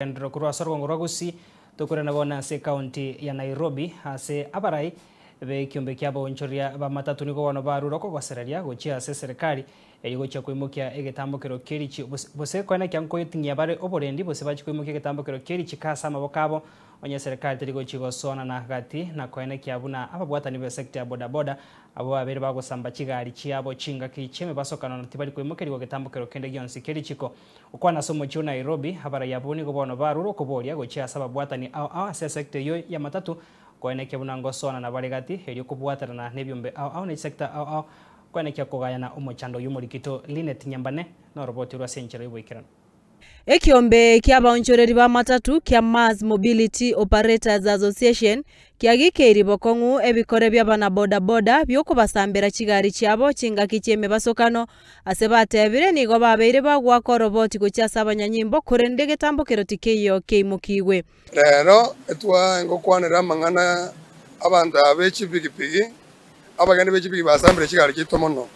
Genderera korwa ase orogongo rwa Gusii, tokorana bono ase ekaunti ya Nairobi ase abarai b'ekiombe kia abaonchoreria b'amatatu nigo bono barure okogosereria gochia ase eserekari eyio gochia koimokia egetambokero ki'erichi gose koenekia nkoeting'ia bare oborendi gose bachie koimokia egetambokero ki'erichiko ase amaboko abo onye eserekari teri gochia gosoanana gati na koenekia buna ababwatani b'esecta ya bodaboda Abwo babere bagosamba chigari chiabo chingaki chi'emebasokano na tibari koimokerigwa getambokero kende gionsi kie richiko. Gokwana ase omochie o Nairobi, abarai abwo nigo bono barure okoboria gochia ase ababwatani ao ao ase esecta eyio y'amatatu koenekia buna ngosoanana bare gati erio kobwaterana nebiombe ao ao ne chisecta ao ao koenekia kogayana omochando oyio omorikito Linet Nyambane noroboti orwo ase enchera y'oboikeranu. Ekiombe ki'abaonchoreri b'amatatu kia Mass Mobility Operators Association kiagikeirie bokong'u ebikore bi'abanabodaboda bi'okobasambera chigari chiabo chingaki chi'emebasokano. Ase batebire nigo babeire bagoaka oroboti gochia ase abanyanyimbo, korende egetambokero tikeiyo keimokigwe. Rero etwae ngokwanera amang'ana abanto aba be chipigipigi, abageni be chipigipigi basambire chigari chiaito mono.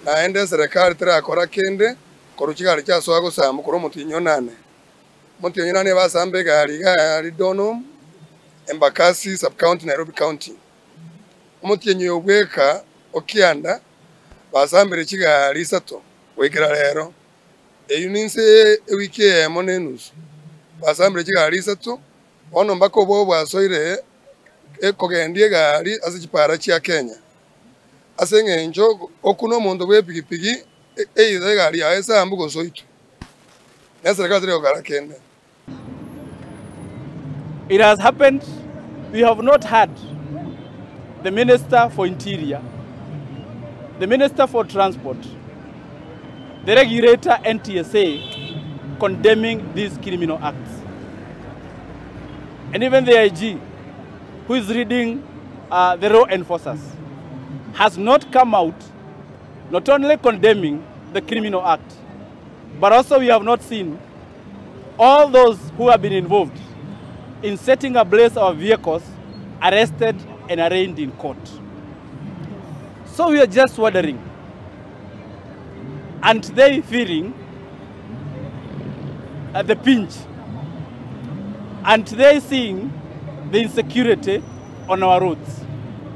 Naende eserekari terakora kende korwa chigari chiasoa gosambwa korwa omotienyi onane. Omotienyi onane basamba egari iga ya Ridonum, Embakasi sub-county, Nairobi county. Omotienyi oyo bweka o kianda basambire chigari isato goikera rero. Eyio ninse ewiki eyemo na enusu. Basambire chigari isato, bono mpaka obwoba bwasoire ekogendia egari ase chipara chia Kenya. Ase engencho okuna omonto bw'epigipigi either egari yaye esambu gose oitwe, na eserekari teri gokora kende. It has happened we have not had the minister for interior, the minister for transport, the regulator NTSA condemning these criminal acts. And even the IG who is leading uh, the law enforcers has not come out not only condemning the criminal act, but also we have not seen all those who have been involved in setting ablaze our vehicles arrested and arraigned in court. So we are just wondering, aren't they feeling uh, the pinch? Aren't they seeing the insecurity on our roads?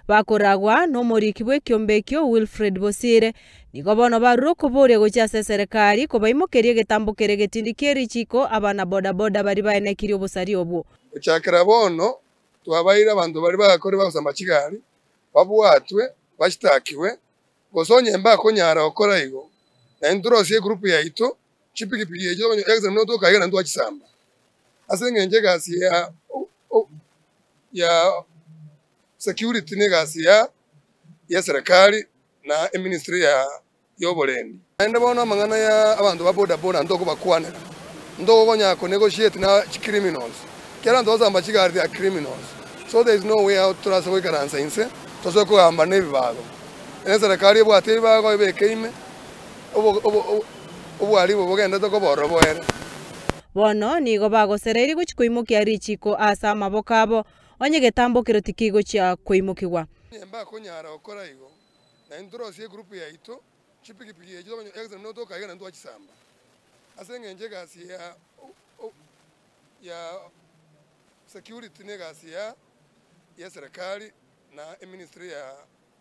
Bakoragwa nomoriki bw'ekiombe ekio Wilfred Bosire, nigo bono barure okoboria gochia ase eserekari kobaimokeria egetambo kere egetindi kie richiko abana bodaboda baria baenekirie obosaria obwo. Gochakera bono twabaeire abanto baria bagakore bagosamba chigari, babwatwe, bashtakiwe, gose onye mbakonyara gokora igo, naintwe torosie egroup yaito, chipigipigi echio tokonyora egesero buna tokaiga naintwe twachisamba. Ase eng'encho egasi ya ya security na egasi ya y'eserekari na eministry ya y'oborendi. Naende bono amang'ana ya abanto ba boda boda ntokobakwanera, ntokonyara ko negotiate na chicriminals, ekiagera abanto bagosamba chigari they are criminals, so there is no way out torase goikaransa inse tosoe kogamba na ebibago. Eserekari ebwate ebibago ebeke ime obwaribu bogenderete koba ororo boere. Bono nigo bagosereirie gochia koimokia richiko ase amaboko abo, onye getambokero tikigochia koimokigwa. Onye mbakonyara gokora igo, naintwe torosie egroup yaito, chipigipigi echio tokonyora egesa buna tokaiga naintwe twachisamba. Ase eng'encho egasi ya ya security na egasi ya y'eserekari na eministry ya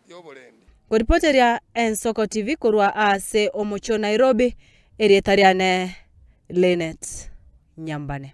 y'oborendi. Koripoteria Ensoko TV korwa ase omochie o Nairobi, erieta riane Linet Nyambane.